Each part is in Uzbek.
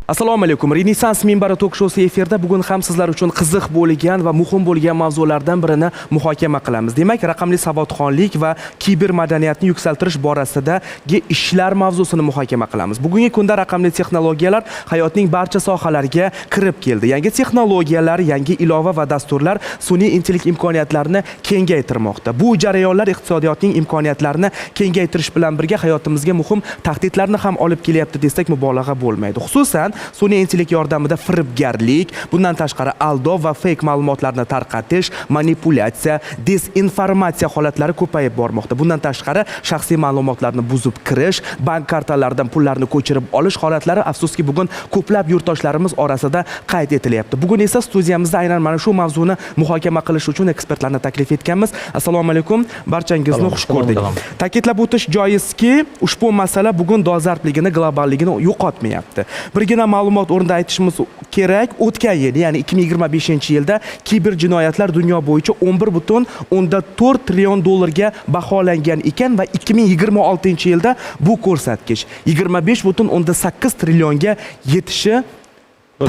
Assalomu alaykum. Renessans minbari tok shousi efirda. Bugun ham sizlar uchun qiziq bo'lgan va muhim bo'lgan mavzulardan birini muhokama qilamiz. Demak, raqamli savodxonlik va kiber madaniyatni yuksaltirish borasidagi ishlar mavzusini muhokama qilamiz. Bugungi kunda raqamli texnologiyalar hayotning barcha sohalariga kirib keldi. Yangi texnologiyalar, yangi ilova va dasturlar sun'iy intellekt imkoniyatlarini kengaytirmoqda. Bu jarayonlar iqtisodiyotning imkoniyatlarini kengaytirish bilan birga hayotimizga muhim tahdidlarni ham olib kelyapti desak, mubolag'a bo'lmaydi. Xususan, sun'iy intellekt yordamida firibgarlik, bundan tashqari aldov va fake ma'lumotlarni tarqatish, manipulyatsiya, dezinformatsiya holatlari ko'payib bormoqda. Bundan tashqari shaxsiy ma'lumotlarni buzib kirish, bank kartalaridan pullarni ko'chirib olish holatlari, afsuski, bugun ko'plab yurtdoshlarimiz orasida qayd etilyapti. Bugun esa studiyamizda aynan mana shu mavzuni muhokama qilish uchun ekspertlarni taklif etganmiz. Assalomu alaykum, barchangizni xush ko'rdik. Ta'kidlab o'tish joizki, ushbu masala bugun dolzarbligini, globalligini yo'qotmayapti. Birgina ma'lumot o'rnida aytishimiz kerak, o'tgan yil, ya'ni 2025-yilda kiber jinoyatlar dunyo bo'yicha 11,4 trillion dollarga baholangan ekan va 2026-yilda bu ko'rsatkich 25,8 trillionga yetishi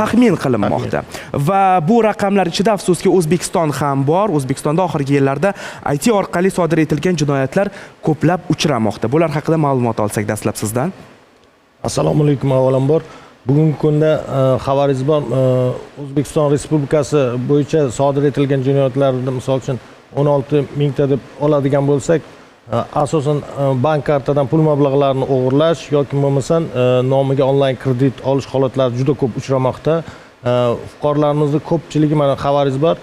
taxmin qilinmoqda. Va bu raqamlar ichida, afsuski, O'zbekiston ham bor. O'zbekistonda oxirgi yillarda IT orqali sodir etilgan jinoyatlar ko'plab uchramoqda. Bular haqida ma'lumot olsak dastlab sizdan. Assalomu alaykum. Avvalambor, bugungi kunda xabaringiz bor, O'zbekiston Respublikasi bo'yicha sodir etilgan jinoyatlarni, misol uchun, 16 mingta deb oladigan bo'lsak, asosan bank kartadan pul mablag'larini o'g'irlash yoki bo'lmasam nomiga onlayn kredit olish holatlari juda ko'p uchramoqda. Fuqarolarimizni ko'pchiligi, mana xabaringiz bor,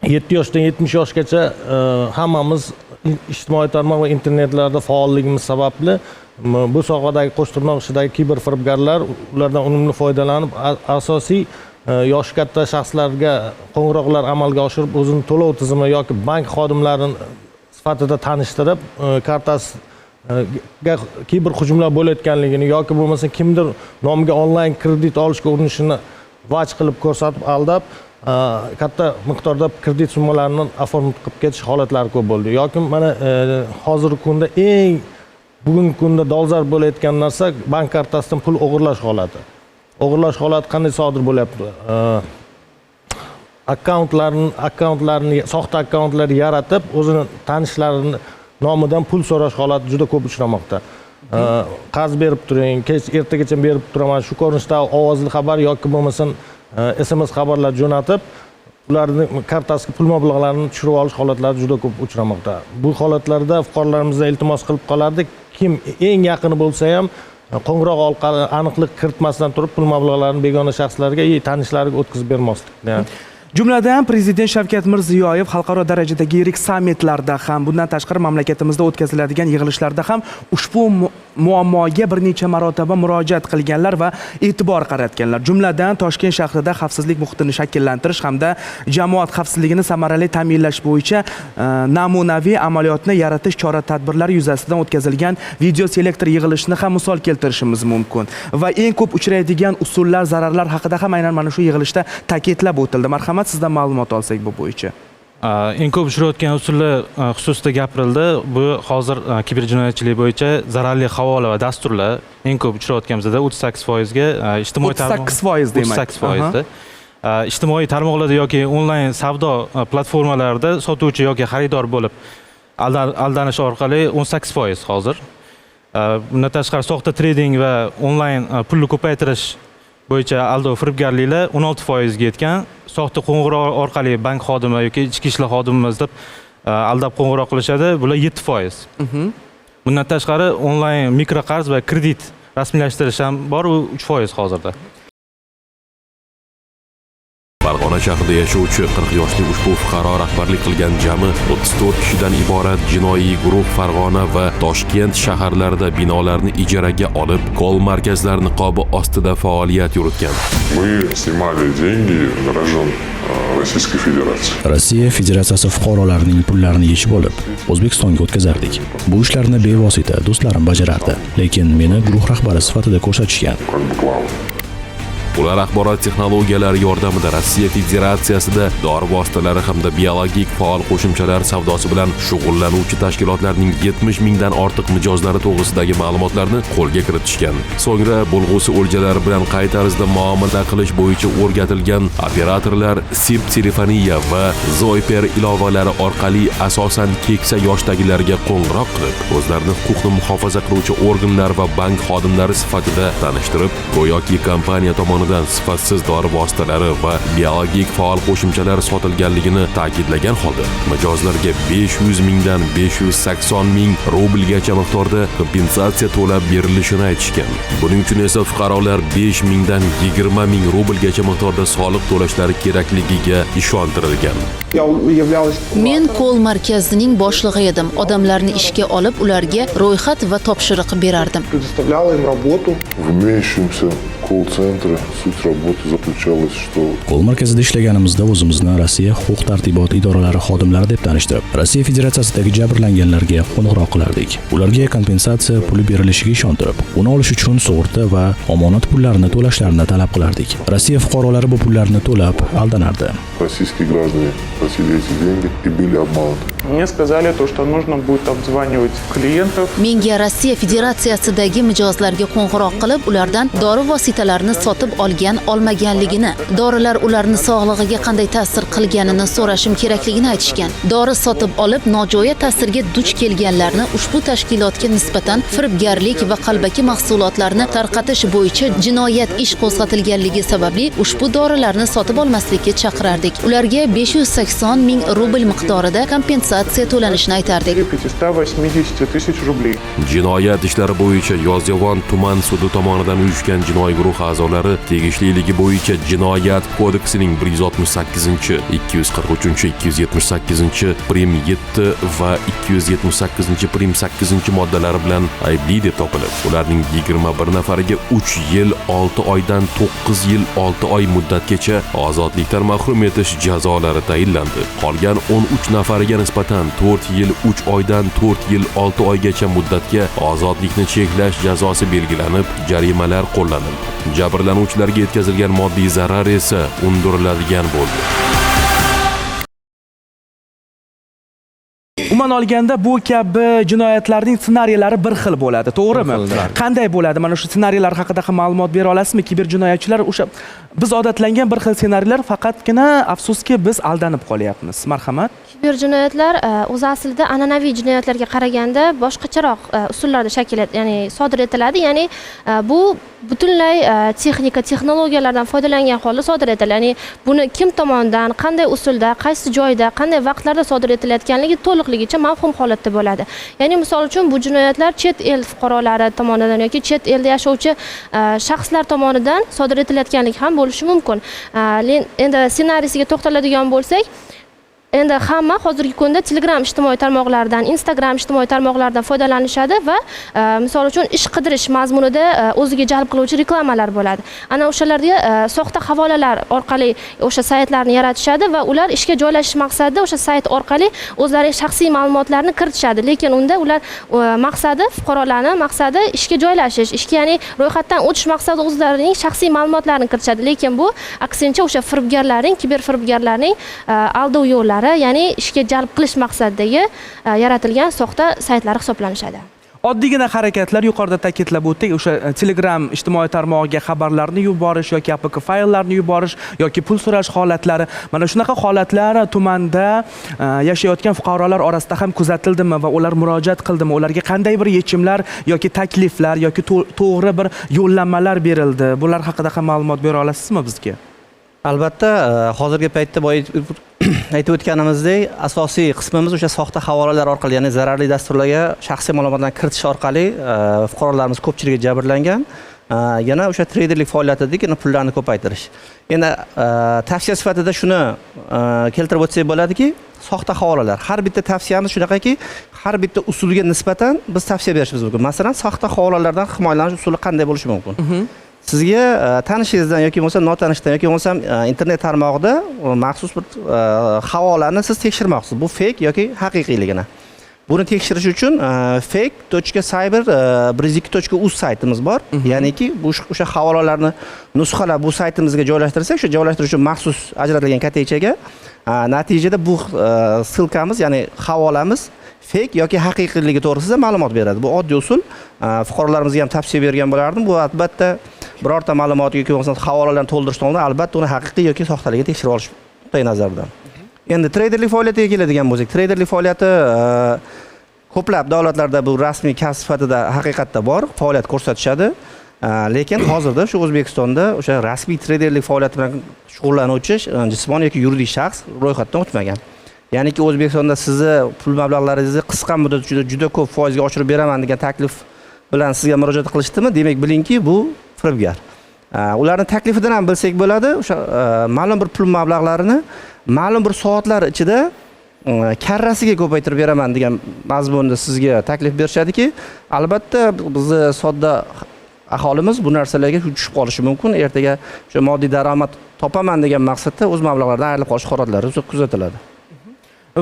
7 yoshdan 70 yoshgacha hammamiz ijtimoiy tarmoq va internetlarda faolligimiz sababli bu sohadagi, qo'sh tirnoq ichidagi, kiber firibgarlar ulardan unumli foydalanib, asosiy yoshi katta shaxslarga qo'ng'iroqlar amalga oshirib, o'zini to'lov tizimi yoki bank xodimlarini sifatida tanishtirib, kartasiga kiber hujumlar bo'layotganligini yoki bo'lmasa kimdir nomiga onlayn kredit olishga urinishini vaj qilib ko'rsatib, aldab, katta miqdorda kredit summalarini оформить qilib ketish holatlari ko'p bo'ldi. Yoki mana hozirgi kunda, eng bugungi kunda dolzarb bo'layotgan narsa bank kartasidan pul o'g'irlash holati. O'g'irlash holati qanday sodir bo'lyapti? Akkauntlarni, soxta akkauntlar yaratib, o'zini tanishlarini nomidan pul so'rash holati juda ko'p uchramoqda. Qarz berib turing, kech ertagacha berib turaman, shu ko'rinishda ovozli xabar yoki bo'lmasam SMS xabarlar jo'natib, ularni kartasiga pul mablag'larini tushirib olish holatlari juda ko'p uchramoqda. Bu holatlarda fuqarolarimizdan iltimos qilib qolardik, kim eng yaqini bo'lsa ham qo'ng'iroq orqali aniqlik kiritmasdan turib pul mablag'larini begona shaxslarga и tanishlariga o'tkazib bermaslikni. Jumladan, Prezident Shavkat Mirziyoyev xalqaro darajadagi yirik sammitlarda ham, bundan tashqari mamlakatimizda o'tkaziladigan yig'ilishlarda ham ushbu muammoga bir necha marotaba murojaat qilganlar va e'tibor qaratganlar. Jumladan, Toshkent shahrida xavfsizlik muhitini shakllantirish hamda jamoat xavfsizligini samarali ta'minlash bo'yicha namunaviy amaliyotni yaratish chora-tadbirlari yuzasidan o'tkazilgan video selektor yig'ilishini ham misol keltirishimiz mumkin. Va eng ko'p uchraydigan usullar, zararlar haqida ham aynan mana shu yig'ilishda ta'kidlab o'tildi. Marhamat, sizdan ma'lumot olsak bu bo'yicha. Eng ko'p uchrayotgan usullar xususida gapirildi. Bu hozir kiberjinoyatchilik bo'yicha zararli havola va dasturlar eng ko'p uchrayotgan bizada 38%ga, ijtimoiy tarmoq 38% demak. 38%da. Ijtimoiy tarmoqlarda yoki onlayn savdo platformalarida sotuvchi yoki xaridor bo'lib aldanish orqali 18% hozir. Bundan tashqari, soxta trading va onlayn pulni ko'paytirish bo'yicha aldov firibgarliklar 16%ga yetgan. Soxta qo'ng'iroq orqali bank xodimi yoki ichki ishlar xodimimiz deb aldab qo'ng'iroq qilishadi, bular 7%. Bundan tashqari, onlayn mikroqarz va kredit rasmiylashtirish ham bor, u 3% hozirda. Farg'ona shahrida yashovchi 40 yoshli ushbu fuqaro rahbarlik qilgan jami 34 kishidan iborat jinoiy guruh Farg'ona va Toshkent shaharlarida binolarni ijaraga olib, kol markazlar niqobi ostida faoliyat yuritgan. Мы снимали деньги граждан Российской Федерации. Rossiya Federatsiyasi fuqarolarining pullarini yechib olib, O'zbekistonga o'tkazardik. Bu ishlarni bevosita do'stlarim bajarardi, lekin meni guruh rahbari sifatida ko'rsatishgan. Как бы главный. Ular axborot texnologiyalari yordamida Rossiya Federatsiyasida dori vositalari hamda biologik faol qo'shimchalar savdosi bilan shug'ullanuvchi tashkilotlarning 70 mingdan ortiq mijozlari to'g'risidagi ma'lumotlarni qo'lga kiritishgan. So'ngra bo'lg'usi o'ljalari bilan qay tarzda muomala qilish bo'yicha o'rgatilgan operatorlar SIP telefoniya va Zoiper ilovalari orqali asosan keksa yoshdagilarga qo'ng'iroq qilib, o'zlarini huquqni muhofaza qiluvchi organlar va bank xodimlari sifatida tanishtirib, go'yoki kompaniya tomonidan sifatsiz dori vositalari va biologik faol qo'shimchalar sotilganligini ta'kidlagan holda mijozlarga 500 mingdan 580 ming rublgacha miqdorda kompensatsiya to'lab berilishini aytishgan. Buning uchun esa fuqarolar 5 mingdan 20 ming rublgacha miqdorda soliq to'lashlari kerakligiga ishontirilgan. Я являлась Men call markazining boshlig'i edim. Odamlarni ishga olib, ularga ro'yxat va topshiriq berardim. Предоставляла им работу. В имеющемся колл-центре суть работы заключалась, что Call markazida ishlaganimizda o'zimizni Rossiya huquq tartibot idoralari xodimlari deb tanishtirib, Rossiya Federatsiyasidagi jabrlanganlarga qo'ng'iroq qilardik. Ularga kompensatsiya puli berilishiga ishontirib, uni olish uchun sug'urta va omonat pullarini to'lashlarini talab qilardik. Rossiya fuqarolari bu pullarni to'lab aldanardi. Российские граждане платили эти деньги и были обмануты. Мне сказали то, что нужно будет обзванивать клиентов. Menga Rossiya Federatsiyasidagi mijozlarga qo'ng'iroq qilib, ulardan dori vositalarini sotib olgan olmaganligini, dorilar ularni sog'lig'iga qanday ta'sir qilganini so'rashim kerakligini aytishgan. Dori sotib olib, nojo'ya ta'sirga duch kelganlarni ushbu tashkilotga nisbatan firibgarlik va qalbaki mahsulotlarni tarqatish bo'yicha jinoyat ish qo'zg'atilganligi sababli ushbu dorilarni sotib olmaslikka chaqirardik. Ularga 580 ming rubl miqdorida kompensatsiya to'lanishini aytardik. 580 тысяч рублей. Jinoyat ishlari bo'yicha Yozyovon tuman sudi tomonidan uyushgan jinoiy guruh a'zolari tegishliligi bo'yicha Jinoyat kodeksining 168, 243, 278 prim 7 va 278 prim 8 moddalari bilan aybli deb topilib, ularning 21 nafariga 3 yil 6 oydan 9 yil 6 oy muddatgacha ozodlikdan mahrum etish jazolari tayinlandi. Qolgan 13 nafariga nisbatan 4 yil 3 oydan 4 yil 6 oygacha muddatga ozodlikni cheklash jazosi belgilanib, jarimalar qo'llanildi. Jabrlanuvchilarga yetkazilgan moddiy zarar esa undiriladigan bo'ldi. Umuman olganda, bu kabi jinoyatlarning ssenariylari bir xil bo'ladi, to'g'rimi? Qanday bo'ladi? Mana shu ssenariylar haqida ham ma'lumot bera olasizmi? Kiberjinoyatchilar o'sha biz odatlangan bir xil ssenariylar, faqatgina afsuski biz aldanib qolyapmiz. Marhamat. Kiberjinoyatlar o'zi aslida an'anaviy jinoyatlarga qaraganda boshqacharoq usullarda shakl, ya'ni sodir etiladi. Ya'ni bu butunlay texnika, texnologiyalardan foydalangan holda sodir etiladi. Ya'ni buni kim tomonidan, qanday usulda, qaysi joyda, qanday vaqtlarda sodir etilayotganligi to'liqligicha mavhum holatda bo'ladi. Ya'ni misol uchun bu jinoyatlar chet el fuqarolari tomonidan yoki chet elda yashovchi shaxslar tomonidan sodir etilayotganligi ham bo'lishi mumkin. Endi ssenariysiga to'xtaladigan bo'lsak, endi hamma hozirgi kunda Telegram ijtimoiy tarmoqlaridan, Instagram ijtimoiy tarmoqlaridan foydalanishadi va misol uchun ish qidirish mazmunida o'ziga jalb qiluvchi reklamalar bo'ladi. Ana o'shalarga soxta havolalar orqali o'sha saytlarni yaratishadi va ular ishga joylashish maqsadida o'sha sayt orqali o'zlarining shaxsiy ma'lumotlarini kiritishadi. Lekin unda ular maqsadi, fuqarolarni maqsadi ishga joylashish, ishga, ya'ni ro'yxatdan o'tish maqsadida o'zlarining shaxsiy ma'lumotlarini kiritishadi. Lekin bu aksincha o'sha firibgarlarning, kiber firibgarlarning aldov yo'llari, ya'ni ishga jalb qilish maqsadidagi yaratilgan soxta saytlar hisoblanishadi. Oddiygina harakatlar, yuqorida ta'kidlab o'tdik, o'sha Telegram ijtimoiy tarmog'iga xabarlarni yuborish yoki APK fayllarni yuborish yoki pul so'rash holatlari, mana shunaqa holatlar tumanda yashayotgan fuqarolar orasida ham kuzatildimi va ular murojaat qildimi? Ularga qanday bir yechimlar yoki takliflar yoki to'g'ri bir yo'llanmalar berildi? Bular haqida ham ma'lumot bera olasizmi bizga? Albatta, hozirgi paytda boya aytib o'tganimizdek, asosiy qismimiz o'sha soxta havolalar orqali, ya'ni zararli dasturlarga shaxsiy ma'lumotlarni kiritish orqali fuqarolarimiz ko'pchiligi jabrlangan. Yana o'sha treyderlik faoliyatidagi pullarni ko'paytirish. Endi tavsiya sifatida shuni keltirib o'tsak bo'ladiki, soxta havolalar. Har bitta tavsiyamiz shunaqaki, har bitta usulga nisbatan biz tavsiya berishimiz mumkin. Masalan, soxta havolalardan himoyalanish usuli qanday bo'lishi mumkin? Sizga tanishingizdan yoki bo'lmasa notanishdan yoki bo'lmasam internet tarmog'ida maxsus bir havolani siz tekshirmoqchisiz. Bu fake yoki haqiqiyligini. Buni tekshirish uchun fake.cyber 102.uz saytimiz bor. Ya'niki bu o'sha havolalarni nusxalab bu saytimizga joylashtirsak, o'sha joylashtirish uchun maxsus ajratilgan katakchaga, natijada bu ссылка miz, ya'ni havolamiz fake yoki haqiqiyligi to'g'risida ma'lumot beradi. Bu oddiy usul. Fuqarolarimizga ham tavsiya bergan bo'lardim. Bu albatta birorta ma'lumot yoki bo'lmasa havolalarni to'ldirishdan oldin albatta uni haqiqiy yoki soxtaligini tekshirib olish nuqtai nazaridan. Endi treyderlik faoliyatiga keladigan bo'lsak, treyderlik faoliyati ko'plab davlatlarda bu rasmiy kasb sifatida haqiqatda bor, faoliyat ko'rsatishadi. Lekin hozirda shu O'zbekistonda o'sha rasmiy treyderlik faoliyati bilan shug'ullanuvchi jismoniy yoki yuridik shaxs ro'yxatdan o'tmagan. Ya'niki O'zbekistonda sizni pul mablag'laringizni qisqa muddat ichida juda ko'p foizga oshirib beraman degan taklif bilan sizga murojaat qilishdimi, demak bilingki, bu firibgar. Ularni taklifidan ham bilsak bo'ladi, o'sha ma'lum bir pul mablag'larini ma'lum bir soatlar ichida karrasiga ko'paytirib beraman degan mazmunda sizga taklif berishadiki, albatta bizni sodda aholimiz bu narsalarga tushib qolishi mumkin. Ertaga o'sha moddiy daromad topaman degan maqsadda o'z mablag'laridan ayrilib qolish holatlari kuzatiladi.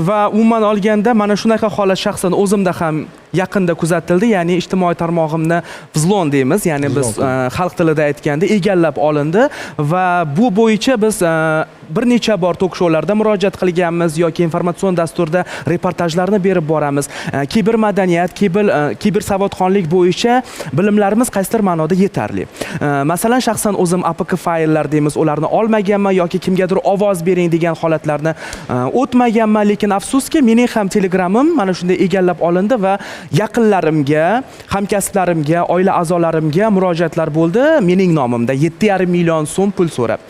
Va umuman olganda mana shunaqa holat shaxsan o'zimda ham yaqinda kuzatildi. Ya'ni ijtimoiy tarmog'imni взлом deymiz, ya'ni biz xalq tilida aytganda egallab olindi va bu bo'yicha biz bir necha bor tok shoularda murojaat qilganmiz yoki informatsion dasturda reportajlarni berib boramiz. Kiber madaniyat, kiber savodxonlik bo'yicha bilimlarimiz qaysidir ma'noda yetarli. Masalan, shaxsan o'zim APK fayllar deymiz, ularni olmaganman yoki kimgadir ovoz bering degan holatlarni o'tmaganman, lekin afsuski mening ham Telegramim mana shunday egallab olindi va yaqinlarimga, hamkasblarimga, oila a'zolarimga murojaatlar bo'ldi mening nomimda 7,5 million so'm pul so'rab.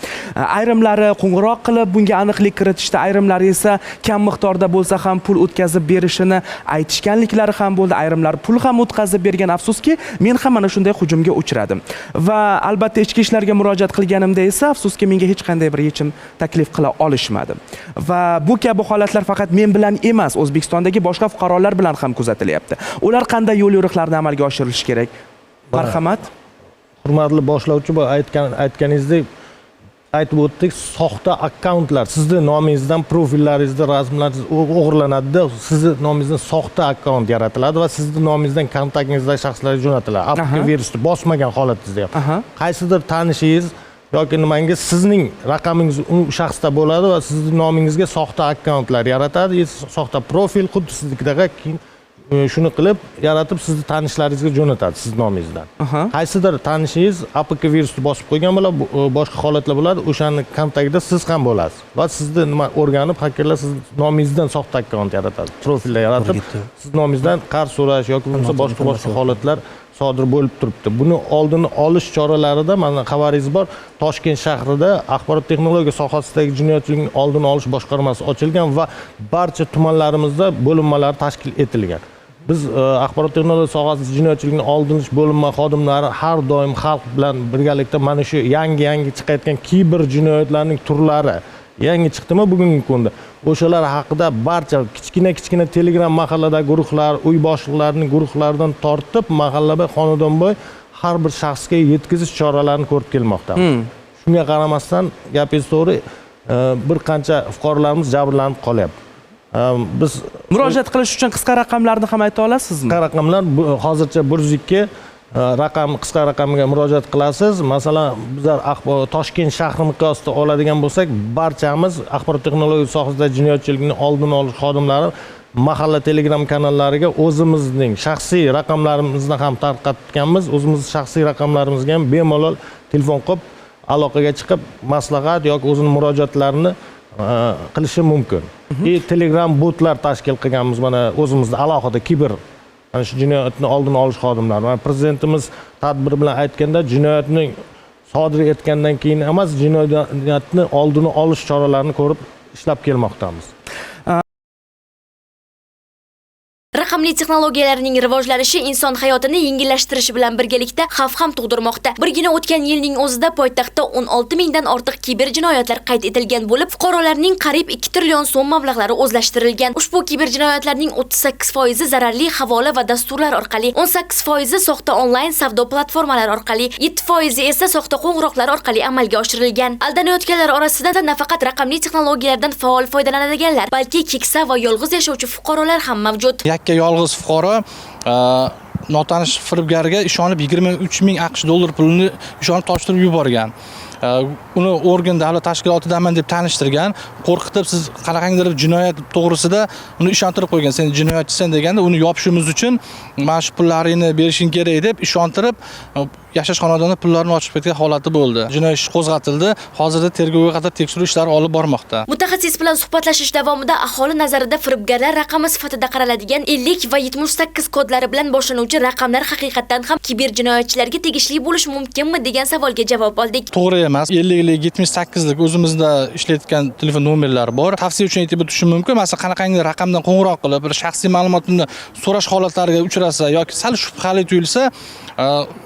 Ayrimlari qo'ng'iroq qilib bunga aniqlik kiritishdi, ayrimlari esa kam miqdorda bo'lsa ham pul o'tkazib berishini aytishganliklari ham bo'ldi, ayrimlar pul ham o'tkazib bergan. Afsuski, men ham mana shunday hujumga uchradim. Va albatta ichki ishlarga murojaat qilganimda esa afsuski menga hech qanday bir yechim taklif qila olishmadi. Va bu kabi holatlar faqat men bilan emas, O'zbekistondagi boshqa fuqarolar bilan ham kuzatilyapti. Ular qanday yo'l yo'riqlarni amalga oshirishi kerak? Marhamat. Hurmatli boshlovchi, bu aytganingizdek aytib o'tdik, soxta akkauntlar sizni nomingizdan profillaringizda rasmlaringiz o'g'irlanadi, sizni nomingizdan soxta akkaunt yaratiladi va sizni nomingizdan kontaktingizdagi shaxslarga jo'natiladi. APK virusni bosmagan holatingizda ham. Qaysidir tanishingiz yoki nimangiz sizning raqamingiz u shaxsda bo'ladi va sizni nomingizga soxta akkauntlar yaratadi, soxta profil xuddi siznikidaqa, keyin shuni qilib yaratib sizni tanishlaringizga jo'natadi siz nomingizdan. Qaysidir tanishingiz APK virusni bosib qo'ygan bo'ladi, boshqa holatlar bo'ladi, o'shani kontaktida siz ham bo'lasiz va sizni nima o'rganib xakerlar siz nomingizdan soxta akkaunt yaratadi, profillar yaratib siz nomingizdan qarz so'rash yoki bo'lmasa boshqa holatlar sodir bo'lib turibdi. Buni oldini olish choralarida mana xabaringiz bor, Toshkent shahrida axborot texnologiya sohasidagi jinoyatchilikning oldini olish boshqarmasi ochilgan va barcha tumanlarimizda bo'linmalar tashkil etilgan. Biz axborot texnologiya sohasida jinoyatchilikni oldini olish bo'linma xodimlari har doim xalq bilan birgalikda mana shu yangi chiqayotgan kiber jinoyatlarning turlari yangi chiqdimi bugungi kunda, o'shalar haqida barcha kichkina Telegram mahallada guruhlar, uy boshliqlarining guruhlaridan tortib mahallabay, xonadonboy har bir shaxsga yetkazish choralarini ko'rib kelmoqdamiz. Shunga qaramasdan gapingiz to'g'ri, bir qancha fuqarolarimiz jabrlanib qolyapti. Biz murojaat qilish uchun qisqa raqamlarni ham ayta olasizmi? Qisqa raqamlar hozircha 102 raqam, qisqa raqamga murojaat qilasiz. Masalan, bizlar Toshkent shahri miqyosida oladigan bo'lsak, barchamiz axborot texnologiya sohasida jinoyatchilikni oldini olish xodimlari mahalla Telegram kanallariga o'zimizning shaxsiy raqamlarimizni ham tarqatganmiz. O'zimiz shaxsiy raqamlarimizga ham bemalol telefon qilib aloqaga chiqib maslahat yoki o'zini murojaatlarini qilishi mumkin. Telegram botlar tashkil qilganmiz mana o'zimizda alohida kiber mana shu jinoyatni oldini olish xodimlari. Mana prezidentimiz tadbir bilan aytganda jinoyatni sodir etgandan keyin emas, jinoyatni oldini olish choralarini ko'rib ishlab kelmoqdamiz. Raqamli Raqamli texnologiyalarning rivojlanishi inson hayotini yengillashtirishi bilan birgalikda xavf ham tug'dirmoqda. Birgina o'tgan yilning o'zida poytaxtda 16 mingdan ortiq kiber jinoyatlar qayd etilgan bo'lib, fuqarolarning qariyb 2 trillion so'm mablag'lari o'zlashtirilgan. Ushbu kiber jinoyatlarning 38% zararli havola va dasturlar orqali, 18% soxta onlayn savdo platformalari orqali, 7% esa soxta qo'ng'iroqlar orqali amalga oshirilgan. Aldanayotganlar orasida nafaqat raqamli texnologiyalardan faol foydalanadiganlar, balki keksa va yolg'iz yashovchi fuqarolar ham mavjud. Yakka yolg'iz fuqaro notanish firibgarga ishonib 23 ming AQSh dollar pulini ishonib topshirib yuborgan. Uni organ davlat tashkilotidanman deb tanishtirgan, qo'rqitib siz qanaqangidir jinoyat to'g'risida uni ishontirib qo'ygan, sen jinoyatchisan deganda uni yopishimiz uchun mana shu pullaringni berishing kerak deb ishontirib yashash xonadonida pullarni ochib ketgan holati bo'ldi. Jinoiy ish qo'zg'atildi. Hozirda tergovga qadar tekshiruv ishlari olib bormoqda. Mutaxassis bilan suhbatlashish davomida aholi nazarida firibgarlar raqami sifatida qaraladigan 50 va 78 kodlari bilan boshlanuvchi raqamlar haqiqatan ham kiber jinoyatchilarga tegishli bo'lishi mumkinmi degan savolga javob oldik. To'g'ri emas. 50lik, 78lik o'zimizda ishlayotgan telefon nomerlari bor. Tavsiya uchun aytib o'tishim mumkin. Masalan, qanaqangi raqamdan qo'ng'iroq qilib, bir shaxsiy ma'lumotini so'rash holatlariga uchrasa yoki sal shubhali tuyulsa,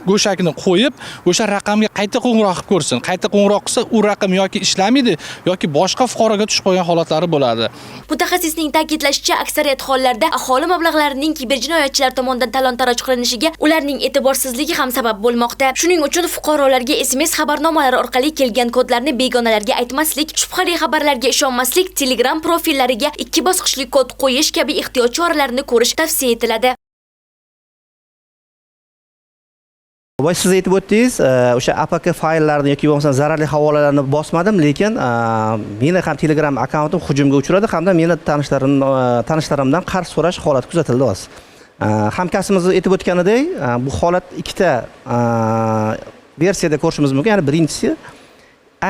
go'shakni qo'yib, o'sha raqamga qayta qo'ng'iroq qilib ko'rsin. Qayta qo'ng'iroq qilsa, u raqam yoki ishlamaydi yoki boshqa fuqaroga tushib qolgan holatlari bo'ladi. Mutaxassisning ta'kidlashicha, aksariyat hollarda aholi mablag'larining kiberjinoyatchilar tomonidan talon-taroj qilinishiga ularning e'tiborsizligi ham sabab bo'lmoqda. Shuning uchun fuqarolarga SMS xabarnomalari orqali kelgan kodlarni begonalarga aytmaslik, shubhali xabarlarga ishonmaslik, Telegram profillariga 2 bosqichli kod qo'yish kabi ehtiyot choralarini ko'rish tavsiya etiladi. Boya siz aytib o'tdingiz, o'sha APK fayllarni yoki bo'lmasa zararli havolalarni bosmadim, lekin meni ham Telegram akkauntim hujumga uchradi hamda meni tanishlarimdan qarz so'rash holati kuzatildi hozir. Hamkasbimiz aytib o'tganidek, bu holat ikkita versiyada ko'rishimiz mumkin. Ya'ni birinchisi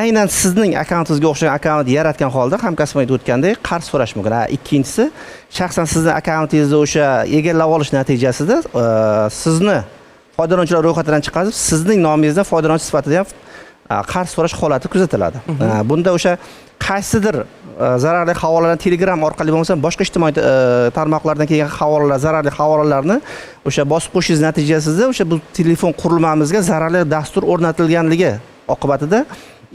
aynan sizning akkauntingizga o'xshagan akkaunt yaratgan holda hamkasbim aytib o'tgandek qarz so'rash mumkin. Ikkinchisi shaxsan sizning akkauntingizni o'sha egallab olish natijasida sizni foydalanuvchilar ro'yxatidan chiqarib, sizning nomingizdan foydalanuvchi sifatida ham qarz so'rash holati kuzatiladi. Bunda o'sha qaysidir zararli havolalarni Telegram orqali bo'lmasa boshqa ijtimoiy tarmoqlardan kelgan havolalar, zararli havolalarni o'sha bosib qo'yishingiz natijasida o'sha bu telefon qurilmamizga zararli dastur o'rnatilganligi oqibatida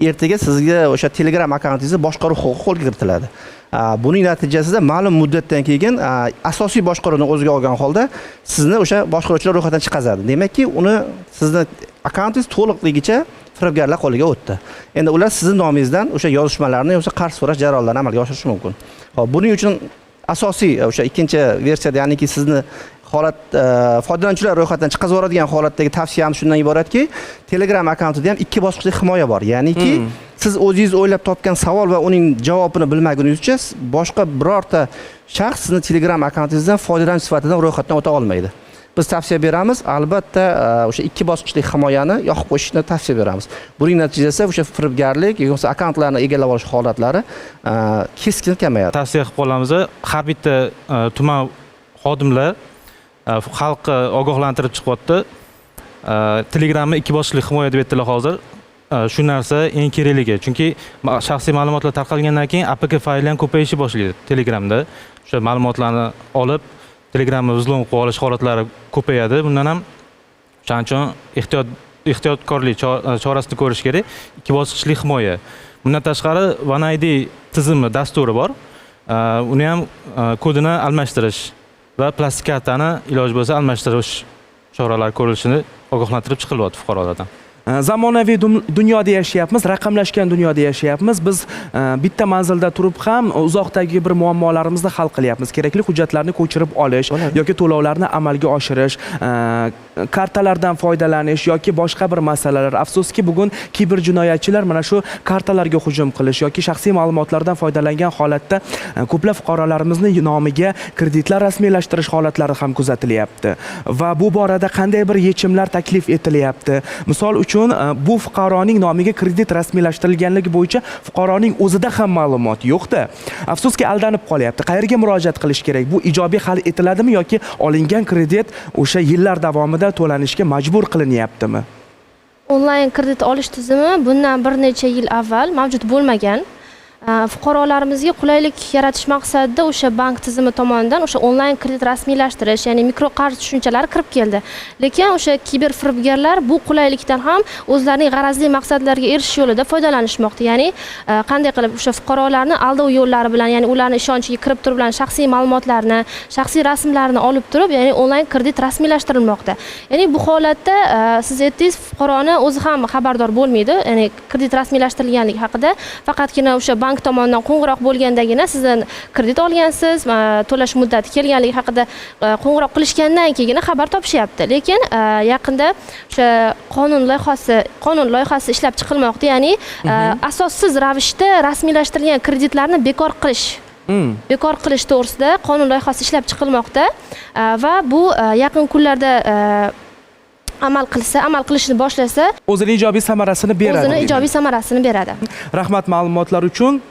ertaga sizga o'sha Telegram akkauntingizni boshqaruv huquqi qo'lga kiritiladi. Buning natijasida ma'lum muddatdan keyin asosiy boshqaruvni o'ziga olgan holda sizni o'sha boshqaruvchilar ro'yxatidan chiqazadi. Demakki, uni sizni akkauntingiz to'liqligicha firibgarlar qo'liga o'tdi. Endi ular sizning nomingizdan o'sha yozishmalarni yoki qarz so'rash jarayonlarini amalga oshirishi mumkin. Xo'p, buning uchun asosiy o'sha ikkinchi versiyada, ya'niki sizni holat foydalanuvchilar ro'yxatidan chiqazib yuboradigan holatdagi tavsiyam shundan iboratki, Telegram akkauntida ham 2 bosqichli himoya bor. Ya'niki siz o'zingiz o'ylab topgan savol va uning javobini bilmaguningizcha boshqa birorta shaxs sizni Telegram akkauntingizdan foydalanuvchi sifatida ro'yxatdan o'ta olmaydi. Biz tavsiya beramiz, albatta o'sha 2 bosqichli himoyani yoqib qo'yishni tavsiya beramiz. Buning natijasida o'sha firibgarlik yoki bo'lmasa akkauntlarni egallab olish holatlari keskin kamayadi. Tavsiya qilib qolamiz, har bitta tuman xodimlar xalqni ogohlantirib chiqyapti. Telegramni 2 bosqichli himoya deb aytdilar hozir. Shu narsa eng kerakligi, chunki shaxsiy ma'lumotlar tarqalgandan keyin APK fayli ham ko'payishi boshlaydi Telegramda. O'sha ma'lumotlarni olib Telegramni vzlom qilib olish holatlari ko'payadi. Bundan ham o'shaning uchun ehtiyotkorlik chorasini ko'rish kerak. 2 bosqichli himoya. Bundan tashqari One ID tizimi dasturi bor. Uni ham kodini almashtirish va plastik kartani iloji bo'lsa almashtirish choralari ko'rilishini ogohlantirib chiqilyapti fuqarolardan. Zamonaviy dunyoda yashayapmiz, raqamlashgan dunyoda yashayapmiz. Biz bitta manzilda turib ham uzoqdagi bir muammolarimizni hal qilyapmiz. Kerakli hujjatlarni ko'chirib olish yoki to'lovlarni amalga oshirish, kartalardan foydalanish yoki boshqa bir masalalar. Afsuski, bugun kiber jinoyatchilar mana shu kartalarga hujum qilish yoki shaxsiy ma'lumotlardan foydalangan holatda ko'plab fuqarolarimizni nomiga kreditlar rasmiylashtirish holatlari ham kuzatilyapti. Va bu borada qanday bir yechimlar taklif etilyapti? Misol uchun bu fuqaroning nomiga kredit rasmiylashtirilganligi bo'yicha fuqaroning o'zida ham ma'lumot yo'qda. Afsuski, aldanib qolyapti. Qayerga murojaat qilish kerak? Bu ijobiy hal etiladimi yoki olingan kredit o'sha yillar davomida to'lanishga majbur qilinyaptimi? Onlayn kredit olish tizimi bundan bir necha yil avval mavjud bo'lmagan. Fuqarolarimizga qulaylik yaratish maqsadida o'sha bank tizimi tomonidan o'sha onlayn kredit rasmiylashtirish, ya'ni mikroqarz tushunchalari kirib keldi. Lekin o'sha kiber firibgarlar bu qulaylikdan ham o'zlarining g'arazli maqsadlariga erishish yo'lida foydalanishmoqda. Ya'ni qanday qilib o'sha fuqarolarni aldov yo'llari bilan, ya'ni ularni ishonchiga kirib turib, ularning shaxsiy ma'lumotlarini, shaxsiy rasmlarini olib turib, ya'ni onlayn kredit rasmiylashtirilmoqda. Ya'ni bu holatda siz aytdingiz, fuqaroni o'zi ham xabardor bo'lmaydi, ya'ni kredit rasmiylashtirilganligi haqida. Faqatgina o'sha bank tomonidan qo'ng'iroq bo'lgandagina sizdan kredit olgansiz, to'lash muddati kelganligi haqida qo'ng'iroq qilishgandan keyin xabar topishyapti. Lekin yaqinda o'sha qonun loyihasi ishlab chiqilmoqda, ya'ni asossiz ravishda rasmiylashtirilgan kreditlarni bekor qilish to'g'risida qonun loyihasi ishlab chiqilmoqda va bu yaqin kunlarda amal qilishni boshlasa, o'zini ijobiy samarasini beradi. O'zini ijobiy samarasini beradi. Rahmat ma'lumotlar uchun.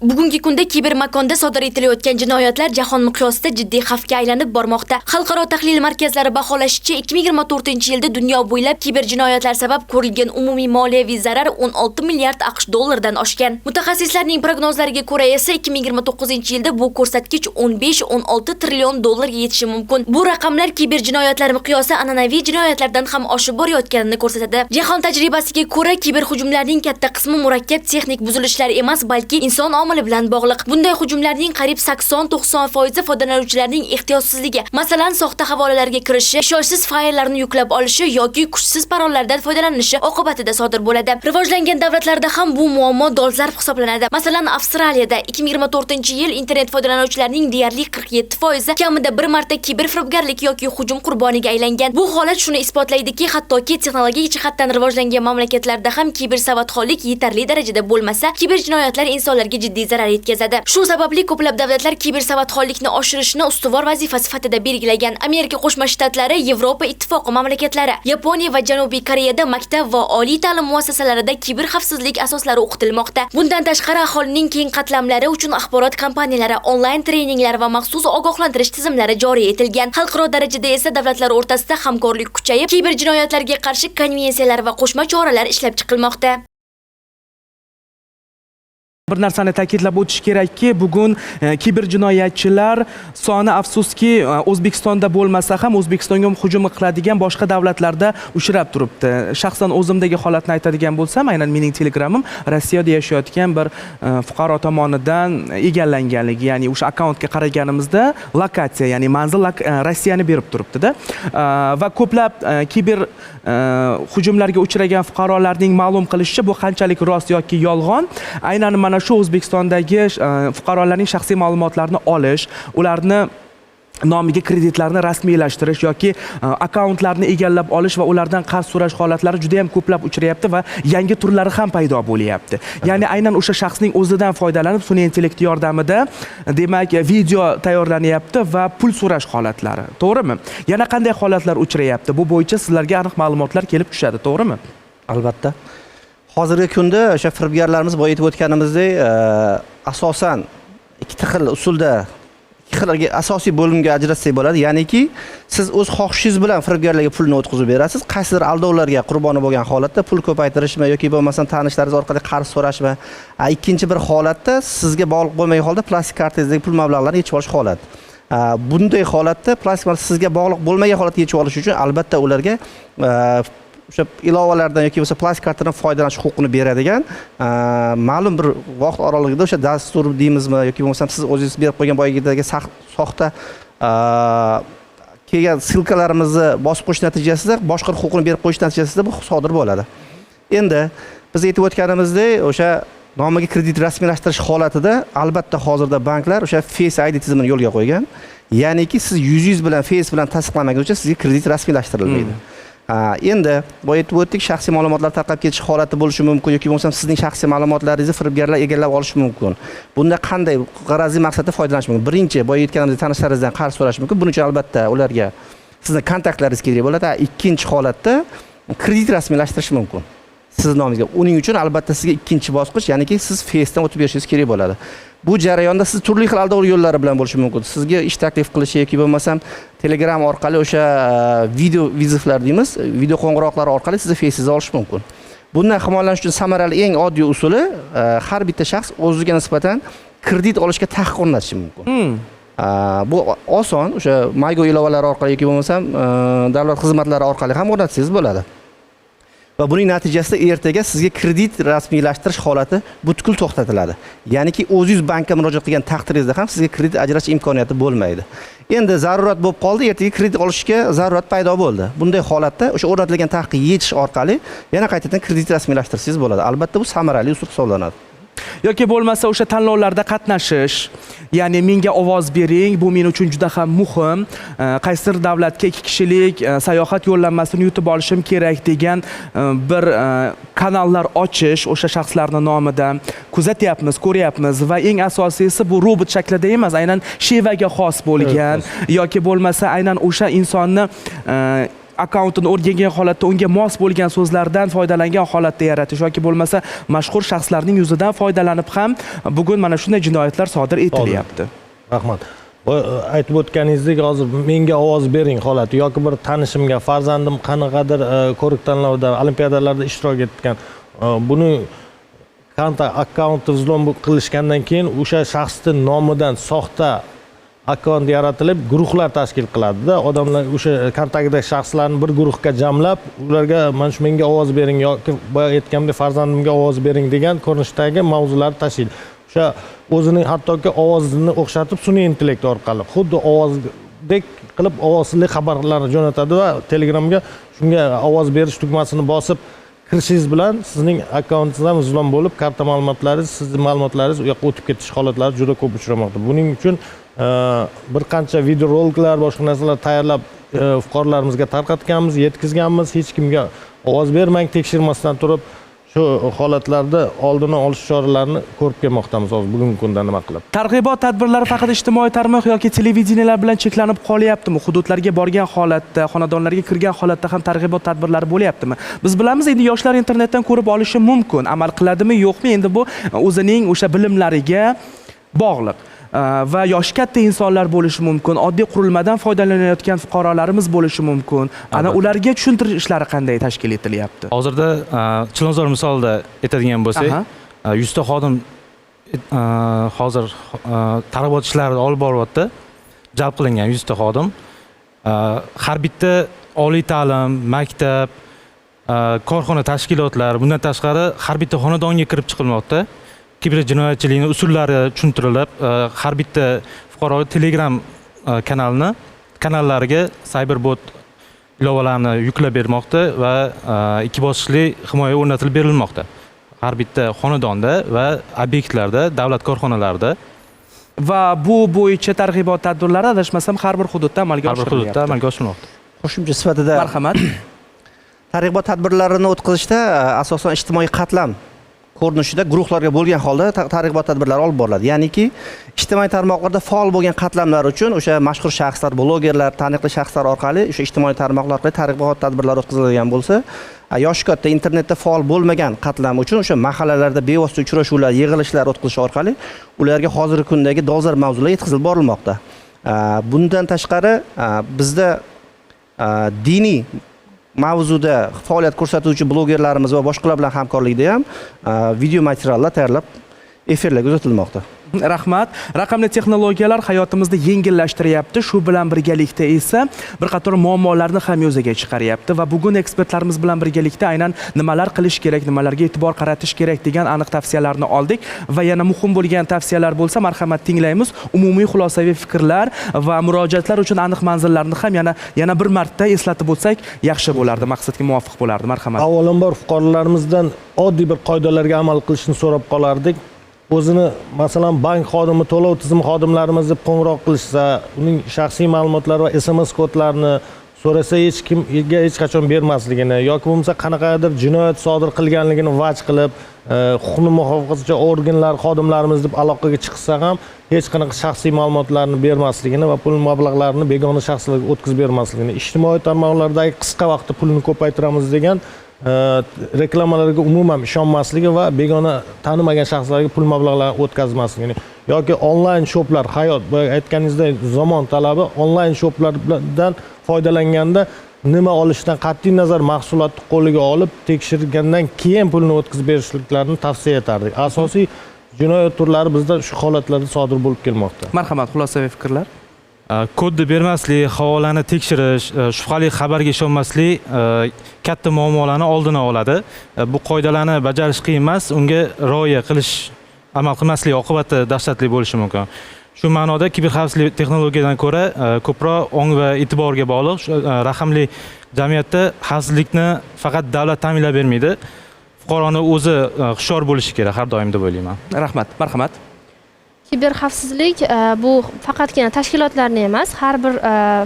Bugungi kunda kibermakonda sodir etilayotgan jinoyatlar jahon miqyosida jiddiy xavfga aylanib bormoqda. Xalqaro tahlil markazlari baholashicha, 2024-yilda dunyo bo'ylab kiberjinoyatlar sabab ko'rilgan umumiy moliyaviy zarar 16 milliard AQSh dollaridan oshgan. Mutaxassislarning prognozlariga ko'ra esa 2029-yilda bu ko'rsatkich 15-16 trillion dollarga yetishi mumkin. Bu raqamlar kiberjinoyatlar miqyosi an'anaviy jinoyatlardan ham oshib borayotganini ko'rsatadi. Jahon tajribasiga ko'ra, kiberhujumlarning katta qismi murakkab texnik buzilishlar emas, balki inson omili bilan bog'liq. Bunday hujumlarning qariyb 80-90 foizi foydalanuvchilarning ehtiyotsizligi, masalan, soxta havolalarga kirishi, ishonchsiz fayllarni yuklab olishi yoki kuchsiz parollardan foydalanishi oqibatida sodir bo'ladi. Rivojlangan davlatlarda ham bu muammo dolzarb hisoblanadi. Masalan, Avstraliyada 2024-yil internet foydalanuvchilarining deyarli 47 foizi kamida bir marta kiber firibgarlik yoki hujum qurboniga aylangan. Bu holat shuni isbotlaydiki, hattoki texnologik jihatdan rivojlangan mamlakatlarda ham kiber savodxonlik yetarli darajada bo'lmasa, kiber jinoyatlar insonlarga jiddiy zarar yetkazadi. Shu sababli ko'plab davlatlar kiber savodxonlikni oshirishni ustuvor vazifa sifatida belgilagan. Amerika Qo'shma Shtatlari, Yevropa Ittifoqi mamlakatlari, Yaponiya va Janubiy Koreyada maktab va oliy ta'lim muassasalarida kiber xavfsizlik asoslari o'qitilmoqda. Bundan tashqari, aholining keng qatlamlari uchun axborot kampaniyalari, onlayn treninglar va maxsus ogohlantirish tizimlari joriy etilgan. Xalqaro darajada esa davlatlar o'rtasida hamkorlik kuchayib, kiber jinoyatlarga qarshi konvensiyalar va qo'shma choralar ishlab chiqilmoqda. Bir narsani ta'kidlab o'tish kerakki, bugun kiber jinoyatchilar soni, afsuski, O'zbekistonda bo'lmasa ham, O'zbekistonga hujum qiladigan boshqa davlatlarda uchrab turibdi. Shaxsan o'zimdagi holatni aytadigan bo'lsam, aynan mening Telegramim Rossiyada yashayotgan bir fuqaro tomonidan egallanganligi, ya'ni o'sha akkauntga qaraganimizda lokatsiya, ya'ni manzil Rossiyani berib turibdi-da. Va ko'plab kiber hujumlarga uchragan fuqarolarning ma'lum qilishicha, bu qanchalik rost yoki yolg'on, aynan mana shu O'zbekistondagi fuqarolarning shaxsiy ma'lumotlarini olish, ularni nomiga kreditlarni rasmiylashtirish yoki akkauntlarni egallab olish va ulardan qarz so'rash holatlari juda ham ko'plab uchrayapti va yangi turlari ham paydo bo'lyapti. Ya'ni aynan o'sha shaxsning o'zidan foydalanib, sun'iy intellekt yordamida, demak, video tayyorlanyapti va pul so'rash holatlari. To'g'rimi? Yana qanday holatlar uchrayapti? Bu bo'yicha sizlarga aniq ma'lumotlar kelib tushadi, to'g'rimi? Albatta. Hozirgi kunda o'sha firibgarlarimiz, boya aytib o'tganimizdek, asosan ikkita xil usulda, ikki xil asosiy bo'limga ajratsak bo'ladi. Ya'niki siz o'z xohishingiz bilan firibgarlarga pulni o'tkazib berasiz, qaysidir aldovlarga qurboni bo'lgan holatda pul ko'paytirishmi yoki bo'lmasam tanishlaringiz orqali qarz so'rashmi. Ikkinchi bir holatda sizga bog'liq bo'lmagan holda plastik kartangizdagi pul mablag'larini yechib olish holat. Bunday holatda plastik sizga bog'liq bo'lmagan holatda yechib olish uchun albatta ularga o'sha ilovalardan yoki bo'lmasa plastik kartadan foydalanish huquqini beradigan ma'lum bir vaqt oralig'ida o'sha dastur deymizmi yoki bo'lmasam siz o'zingiz berib qo'ygan boyagidagi soxta kelgan ссылка larimizni bosib qo'yish natijasida, boshqaruv huquqini berib qo'yish natijasida bu sodir bo'ladi. Endi biz aytib o'tganimizdek, o'sha nomiga kredit rasmiylashtirish holatida albatta hozirda banklar o'sha Face ID tizimini yo'lga qo'ygan. Ya'niki siz yuzingiz bilan, Face bilan tasdiqlamaguncha sizga kredit rasmiylashtirilmaydi. Endi boya aytib o'tdik, shaxsiy ma'lumotlar tarqab ketish holati bo'lishi mumkin yoki bo'lmasam sizning shaxsiy ma'lumotlaringizni firibgarlar egallab olishi mumkin. Bunda qanday g'arazli maqsadda foydalanish mumkin? Birinchi, boya aytganimizdek, tanishlaringizdan qarz so'rash mumkin. Buning uchun albatta ularga sizni kontaktlaringiz kerak bo'ladi. Ikkinchi holatda kredit rasmiylashtirish mumkin siz nomingizga. Uning uchun albatta sizga ikkinchi bosqich, ya'niki siz Face'dan o'tib berishingiz kerak bo'ladi. Bu jarayonda siz turli xil aldov yo'llari bilan bo'lishi mumkin. Sizga ish taklif qilishi yoki bo'lmasam Telegram orqali o'sha video вызов lar deymiz, video qo'ng'iroqlar orqali sizni Face'ingizga olish mumkin. Bundan himoyalanish uchun samarali eng oddiy usuli har bitta shaxs o'ziga nisbatan kredit olishga taqiq o'rnatishi mumkin. Bu oson, o'sha MyGo ilovalari orqali yoki bo'lmasam davlat xizmatlari orqali ham o'rnatsangiz bo'ladi. Va buning natijasida ertaga sizga kredit rasmiylashtirish holati butkul to'xtatiladi. Ya'niki o'zingiz bankka murojaat qilgan taqdiringizda ham sizga kredit ajratish imkoniyati bo'lmaydi. Endi zarurat bo'lib qoldi, ertaga kredit olishga zarurat paydo bo'ldi. Bunday holatda o'sha o'rnatilgan taqiqni yechish orqali yana qaytadan kredit rasmiylashtirsangiz bo'ladi. Albatta bu samarali usul hisoblanadi. Yoki bo'lmasa o'sha tanlovlarda qatnashish, ya'ni menga ovoz bering, bu men uchun juda ham muhim, qaysidir davlatga 2 kishilik sayohat yo'llanmasini yutib olishim kerak degan bir kanallar ochish o'sha shaxslarning nomidan kuzatyapmiz, ko'ryapmiz va eng asosiysi bu robot shaklida emas, aynan shevaga xos bo'lgan yoki bo'lmasa aynan o'sha insonni akkauntini o'rgangan holatda unga mos bo'lgan so'zlardan foydalangan holatda yaratish yoki bo'lmasa mashhur shaxslarning yuzidan foydalanib ham bugun mana shunday jinoyatlar sodir etilyapti. Rahmat. Aytib o'tganingizdek, hozir menga ovoz bering holati yoki bir tanishimga, farzandim qanaqadir ko'rik tanlovda, olimpiadalarda ishtirok etgan, buni akkaunti взлом qilishgandan keyin o'sha shaxsning nomidan soxta akkaunt yaratilib guruhlar tashkil qiladida, odamlar o'sha kontaktdagi shaxslarni bir guruhga jamlab, ularga mana shu menga ovoz bering yoki boya aytganimdek farzandimga ovoz bering degan ko'rinishdagi mavzularni tashiydi. O'sha o'zining hattoki ovozini o'xshatib sun'iy intellekt orqali xuddi ovozdek qilib ovozli xabarlarni jo'natadi va Telegramga shunga ovoz berish tugmasini bosib kirishingiz bilan sizning akkauntingizdan взлом bo'lib, karta ma'lumotlaringiz, sizning ma'lumotlaringiz u yoqqa o'tib ketish holatlari juda ko'p uchramoqda. Buning uchun bir qancha videoroliklar, boshqa narsalar tayyorlab fuqarolarimizga tarqatganmiz, yetkazganmiz. Hech kimga ovoz bermang, tekshirmasdan turib shu holatlarda oldini olish choralarini ko'rib kelmoqdamiz hozir bugungi kunda nima qilib. Targ'ibot tadbirlari faqat ijtimoiy tarmoq yoki televideniyalar bilan cheklanib qolyaptimi? Hududlarga borgan holatda, xonadonlarga kirgan holatda ham targ'ibot tadbirlari bo'lyaptimi? Biz bilamiz, endi yoshlar internetdan ko'rib olishi mumkin. Amal qiladimi, yo'qmi? Endi bu o'zining o'sha bilimlariga bog'liq. Va yoshi katta insonlar bo'lishi mumkin, oddiy qurilmadan foydalanayotgan fuqarolarimiz bo'lishi mumkin. Ana ularga tushuntirish ishlari qanday tashkil etilyapti? Hozirda Chilonzor misolida aytadigan bo'lsak, 100 ta xodim hozir targ'ibot ishlarini olib boryapti. Jalb qilingan 100 ta xodim. Har bitta oliy ta'lim, maktab, korxona tashkilotlar, bundan tashqari har bitta xonadonga kirib chiqilmoqda. Kiber jinoyatchilikning usullari tushuntirilib, har bitta fuqaro Telegram kanallariga cyberbot ilovalarini yuklab bermoqda va 2 bosqichli himoya o'rnatilib berilmoqda. Har bitta xonadonda va obyektlarda, davlat korxonalarida. Va bu bo'yicha targ'ibot tadbirlari adashmasam har bir hududda amalga oshirilmoqda. Har bir hududda amalga oshirilmoqda. Qo'shimcha sifatida marhamat. Targ'ibot tadbirlarini o'tkazishda asosan ijtimoiy qatlam ko'rinishida guruhlarga bo'lgan holda targ'ibot tadbirlari olib boriladi. Ya'niki ijtimoiy tarmoqlarda faol bo'lgan qatlamlar uchun o'sha mashhur shaxslar, blogerlar, taniqli shaxslar orqali o'sha ijtimoiy tarmoqlar orqali targ'ibot tadbirlari o'tkazilgan bo'lsa, yoshi katta internetda faol bo'lmagan qatlam uchun o'sha mahallalarda bevosita uchrashuvlar, yig'ilishlar o'tkazish orqali ularga hozirgi kundagi dolzarb mavzular yetkazilib borilmoqda. Bundan tashqari bizda diniy mavzuda faoliyat ko'rsatuvchi blogerlarimiz va boshqalar bilan hamkorlikda ham video materiallar tayyorlab efirlarga uzatilmoqda. Rahmat. Raqamli texnologiyalar hayotimizni yengillashtiryapti. Shu bilan birgalikda esa bir qator muammolarni ham yuzaga chiqaryapti va bugun ekspertlarimiz bilan birgalikda aynan nimalar qilish kerak, nimalarga e'tibor qaratish kerak degan aniq tavsiyalarni oldik va yana muhim bo'lgan tavsiyalar bo'lsa, marhamat tinglaymiz. Umumiy xulosaviy fikrlar va murojaatlar uchun aniq manzillarni ham yana bir marta eslatib o'tsak yaxshi bo'lardi, maqsadga muvofiq bo'lardi. Marhamat. Avvalambor fuqarolarimizdan oddiy bir qoidalarga amal qilishni so'rab qolardik. O'zini masalan bank xodimi, to'lov tizimi xodimlarimiz deb qo'ng'iroq qilishsa, uning shaxsiy ma'lumotlari va SMS kodlarini so'rasa hech kimga hech qachon bermasligini yoki bo'lmasa qanaqadir jinoyat sodir qilganligini vaj qilib, huquqni muhofazachi organlar xodimlarimiz deb aloqaga chiqsa ham hech qanaqa shaxsiy ma'lumotlarni bermasligini va pul mablag'larini begona shaxslarga o'tkazib bermasligini, ijtimoiy tarmoqlardagi qisqa vaqtda pulni ko'paytiramiz degan reklamalarga umuman ishonmasligi va begona tanimagan shaxslarga pul mablag'larini o'tkazmasligini yoki onlayn shoplar, hayot boya aytganingizdek zamon talabi, onlayn shoplardan foydalanganda Nima olishidan qat'iy nazar mahsulotni qo'liga olib tekshirgandan keyin pulni o'tkazib berishliklarini tavsiya etardik. Asosiy jinoyat turlari bizda shu holatlarda sodir bo'lib kelmoqda. Marhamat, xulosaviy fikrlar. Kodni bermaslik, havolani tekshirish, shubhali xabarga ishonmaslik katta muammolarni oldini oladi. Bu qoidalarni bajarish qiyin emas, unga rioya qilish, amal qilmaslik oqibati dahshatli bo'lishi mumkin. Shu ma'noda kiberxavfsizlik texnologiyadan ko'ra ko'proq ong va e'tiborga bog'liq. Shu raqamli jamiyatda xavfsizlikni faqat davlat ta'minlab bermaydi. Fuqaroni o'zi hushyor bo'lishi kerak har doim deb o'ylayman. Rahmat, marhamat. Kiberxavfsizlik bu faqatgina tashkilotlarni emas, har bir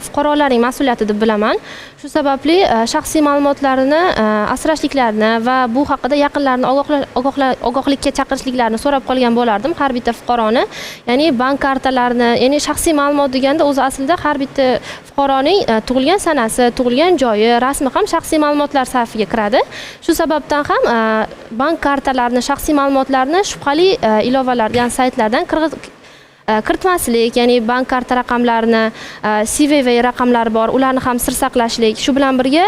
fuqarolarning mas'uliyati deb bilaman. Shu sababli shaxsiy ma'lumotlarini asrashliklarini va bu haqida yaqinlarini ogohlikka chaqirishliklarini so'rab qolgan bo'lardim har bitta fuqaroni. Ya'ni bank kartalarini, ya'ni shaxsiy ma'lumot deganda o'zi aslida har bitta fuqaroning tug'ilgan sanasi, tug'ilgan joyi, rasmi ham shaxsiy ma'lumotlar safiga kiradi. Shu sababdan ham bank kartalarini, shaxsiy ma'lumotlarni shubhali ilovalardan, saytlardan kiritmaslik, ya'ni bank karta raqamlarini, CVV raqamlari bor, ularni ham sir saqlashlik, shu bilan birga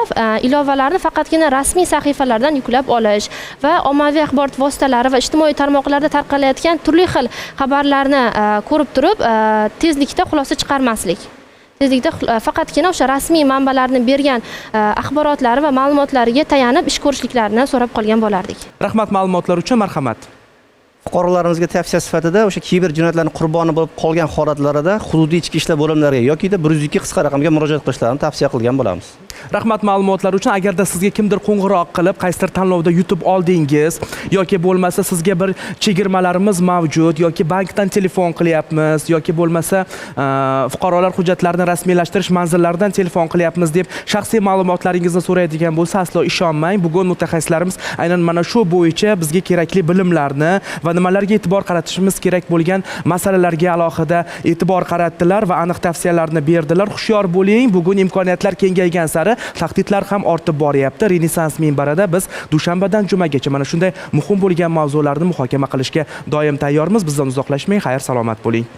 ilovalarni faqatgina rasmiy sahifalardan yuklab olish va ommaviy axborot vositalari va ijtimoiy tarmoqlarda tarqalayotgan turli xil xabarlarni ko'rib turib, tezlikda xulosa chiqarmaslik. Tezlikda faqatgina o'sha rasmiy manbalarni bergan axborotlari va ma'lumotlariga tayanib ish ko'rishliklarini so'rab qolgan bo'lardik. Rahmat ma'lumotlar uchun, marhamat. Fuqarolarimizga tavsiya sifatida o'sha kiber jinoyatlarning qurboni bo'lib qolgan holatlarida hududiy ichki ishlar bo'limlariga yoki 102 qisqa raqamga murojaat qilishlarini tavsiya qilgan bo'lamiz. Rahmat ma'lumotlar uchun. Agarda sizga kimdir qo'ng'iroq qilib, qaysidir tanlovda yutib oldingiz yoki bo'lmasa sizga bir chegirmalarimiz mavjud yoki bankdan telefon qilyapmiz yoki bo'lmasa fuqarolar hujjatlarini rasmiylashtirish manzillaridan telefon qilyapmiz deb shaxsiy ma'lumotlaringizni so'raydigan bo'lsa, aslo ishonmang. Bugun mutaxassislarimiz aynan mana shu bo'yicha bizga kerakli bilimlarni va nimalarga e'tibor qaratishimiz kerak bo'lgan masalalarga alohida e'tibor qaratdilar va aniq tavsiyalarni berdilar. Hushyor bo'ling, bugun imkoniyatlar kengaygan sari tahdidlar ham ortib boryapti. Renessans minbarida biz dushanbadan jumagacha mana shunday muhim bo'lgan mavzularni muhokama qilishga doim tayyormiz. Bizdan uzoqlashmang, xayr salomat bo'ling.